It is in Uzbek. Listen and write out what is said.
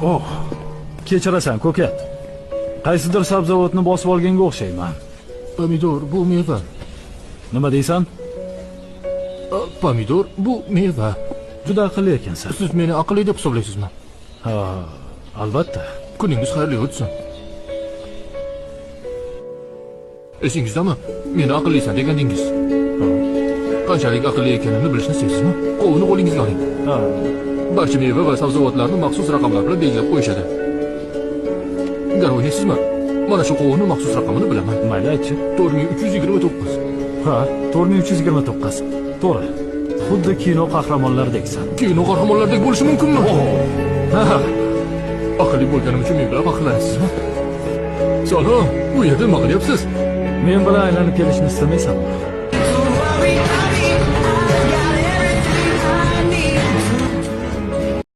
Oh, kechirasan, ko'kat. Qaysidir sabzavotni bosib olganga o'xshayman. Pomidor bu meva. Nima deysan? Pomidor bu meva. Juda aqlli ekansan. Siz meni aqlli deb hisoblaysizmi? Ha, albatta. Kuningiz xayrli o'tsin. Esingizdami? Meni aqllisan degandingiz. Qanchalik aqlli ekanimni bilishni istaysizmi? Qovunni qo'lingizga oling. Ha, Barcha meva va sabzavotlarni maxsus raqamlar bilan belgilab qo'yishadi. Garov yeysizmi? Mana shu qovunni maxsus raqamini bilaman. Mayli, aytchi. 4329. Ha, 4329. To'g'ri. Xuddi kino qahramonlarideksan. Kino qahramonlaridek bo'lishi mumkinmi? Ha, Aqlli bo'lganim uchun men bilan faxrlanasizmi? Salom, bu yerda nima qilyapsiz? Men bilan aylanib kelishni istamaysanmi?